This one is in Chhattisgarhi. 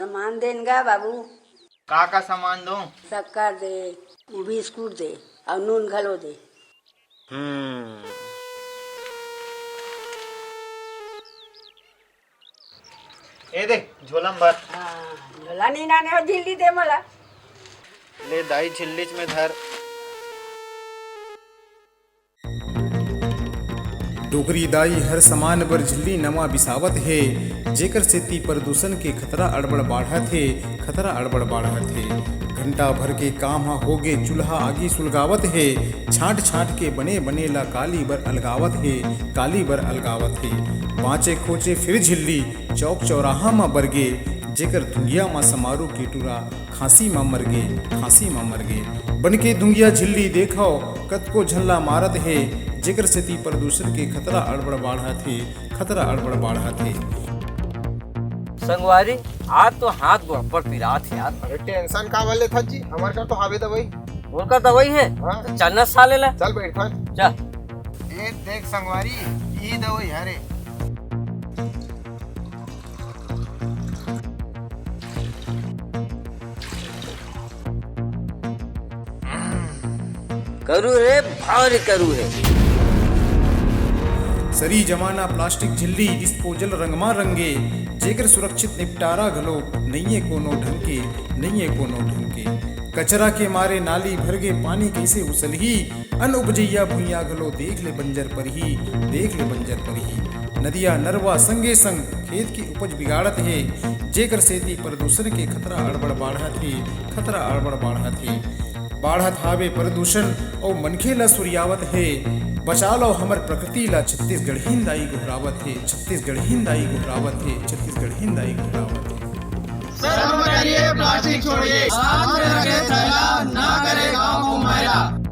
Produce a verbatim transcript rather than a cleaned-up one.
सामान देन गा बाबू। का का सामान दो? शक्कर दे, बिस्कुट दे, अउ नून घलो दे। हम्म। ए दे, झोला म भर। हाँ, झोला नहीं लाने हो, झिल्ली दे मोला। ले दाई, झिल्लीच में धर। डोकरी दाई हर समान बर झिल्ली नवा बिसावत हे, जेकर सेती प्रदूषण के खतरा अड़बड़ बाढ़त हे, खतरा अड़बड़ बाढ़त हे। घंटा भर के काम ह होगे, चूल्हा आगी सुलगावत हे, छांट छांट के बने बने ला काली बर अलगावत हे, काली बर अलगावत हे। बाँचे खोचे फिर झिल्ली चौक चौराहा म बरगे, जेकर धुंगिया म समारू के टूरा खांसी म मरगे, खांसी म मरगे। बनके धुंगिया झिल्ली देखव, कतको झन ला मारत हे, जेकर सेती प्रदूषण के खतरा अड़बड़ बाढ़त हे, खतरा अड़बड़ बाढ़त हे। संगवारी, आज तो हाथ गोड़ अब्बड़ पिरात हे यार। अरे tension का वाले था जी, हमारे का तो हावे दवाई। और का दवाई है? हाँ। तो चलना साले ला। चल बैठा। चल। ए देख संगवारी, ई दवाई हरे। करू रे, भारी करू हे। सरी जमाना प्लास्टिक झिल्ली, disposal रंगमा रंगे, जेकर सुरक्षित निपटारा घलो नइये कोनो ढंग के, नइये कोनो ढंग के। कचरा के मारे नाली भरगे, पानी कइसे उसलही? अन उपजइया भुइयां घलो देख ले बंजर परही, देख ले बंजर परही। नदिया नरवा संगे संग खेत के उपज बिगाड़त हे, जेकर सेती प्रदूषण के खतरा अड़बड़ बाढ़त हे, खतरा अड़बड़ बाढ़त हे। बाढ़त हावे प्रदूषण अउ मनखे ला सुरियावत हे। बचा लव हमर प्रकृति ला, छत्तीसगढ़ हिंद आई गोहरावत हे, छत्तीसगढ़ हिंद आई गोहरावत हे, छत्तीसगढ़ हिंद आई गोहरावत हे। सर्व करिए, प्लास्टिक छोड़िए, साथ में रखे थैला, ना करे गाँव को मैला।